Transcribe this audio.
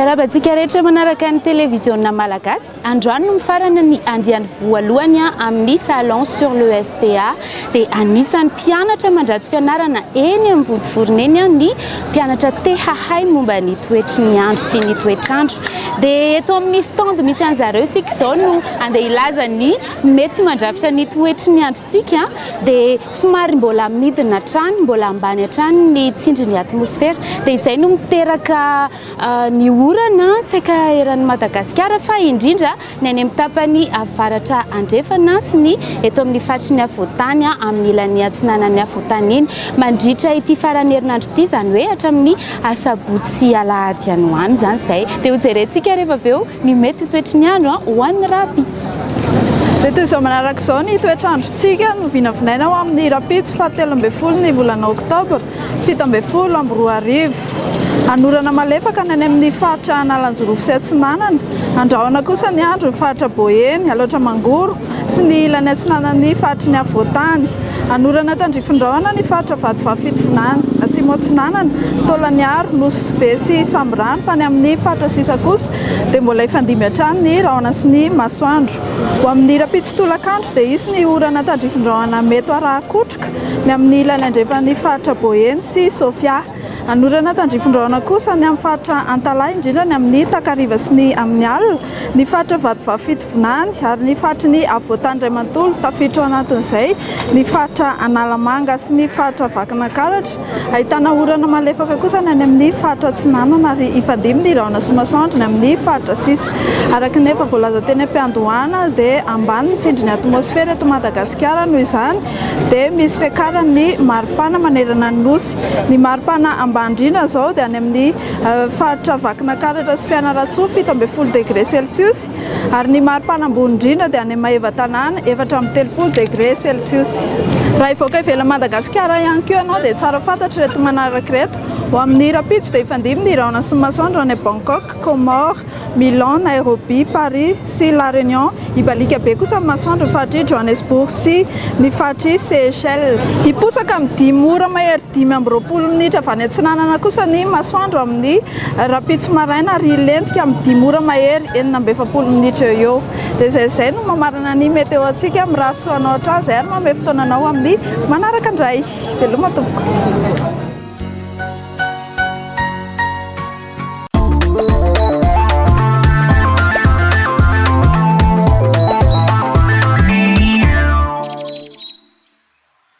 Miarahaba antsika rehetra manaraka ny televiziona malagasy. Androany no mifarana ny andiany voalohany amin'ny salon sur le SPA. Dia anisan'ny mpianatra mandrato fianarana eny amin'ny Vontovorona eny ny mpianatra te hahay momba ny toetry ny andro sy ny toetr'andro. Dia eto amin'ny stand misy an'zareo isika izao no andeha hilaza ny mety mandrafitra ny toetry ny androntsika. Dia somary mbola midina hatrany, mbola ambany hatrany ny tsindrin'ny atmosfera. Dia izay no miteraka ny orana saika eran'i Madagasikara fa indrindra ny any amin'ny tapany avaratra andrefana sy ny eto amin'ny faritry ny afovoantany amin'ny ilany atsinanan'ny afovoantany iny mandritra ity faran'ny herinandro ity, izany hoe hatramin'ny asabotsy sy alahady any ho any izany izay. Dia hojerentsika rehefa avy eo ny mety ho toetry ny andro ho an'ny rahampitso. Dia toy izao manaraka izao ny toetr'androntsika no vinavinaina ho amin'ny rahampitso faha 13 ny volana oktobra 2017. Hanorana malefaka ny any amin'ny faritra Analanjirofo sy Atsinanana. Andrahona kosa ny andro ny faritra Boeny, Alaotra Mangoro sy ny ilany atsinanan'ny faritry ny afovoantany. Hanorana tandrifin-drahona ny faritra Vatovavy Fitovinany, Atsimo Atsinanana, Taolagnaro, Nosy Be sy Sambirano fa ny amin'ny faritra sisa kosa dia mbola hifandimby hatrany ny rahona sy ny masoandro. Ho amin'ny rahampitso tolakandro dia hisy ny orana tandrifin-drahona mety ho arahan-kotroka ny amin'ny ilany andrefan'ny faritra Boeny sy Sofia. Hanorana tandrifin-drahona kosa ny amin'ny faritra Antalaha, indrindra ny amin'ny takariva sy ny amin'ny alina, ny faritra Vatovavy Fitovinany ary ny faritry ny afovoantany iray manontolo, tafiditra ao anatin'izay ny faritra Analamanga sy ny faritra Vakinankaratra. Ahitana orana malefaka kosa ny any amin'ny faritra Atsinanana ary hifandimby ny rahona sy masoandro ny amin'ny faritra sisa. Araka ny efa voalaza teny am-piandohana dia ambany ny tsindrin'ny atmosfera eto Madagasikara noho izany dia misy fiakaran'ny maripana manerana ny Nosy. Ny maripana ambany indrindra izao dia any amin'ny faritra Vakinankaratra sy Fianarantsoa, 17 degre celsius, ary ny maripana ambony indrindra dia any Maevatanàna, 34 degre celsius. Raha hivoaka ivelan'i Madagasikara ihany koa ianao dia tsara fantatra ireto manaraka ireto, ho amin'ny rahampitso dia hifandimby ny rahona sy ny masoandro any Bangkok, Comores, Milan, Nairobi, Paris sy La Réunion. Hibaliaka be kosa ny masoandro ny faritr'i Johannesburg sy ny faritr'i Seychelles. Hiposaka amin'ny dimy ora mahery 25 minitra avy any atsinanana kosa ny masoandro amin'ny rahampitso maraina ary hilentika amin'ny dimy ora mahery 46 minitra eo ho eo. Dia izay izay no mamarana ny météo antsika. Mirary soa anao hatrany izay ary manome fotoana anao amin'ny manaraka indray. Veloma tompoko.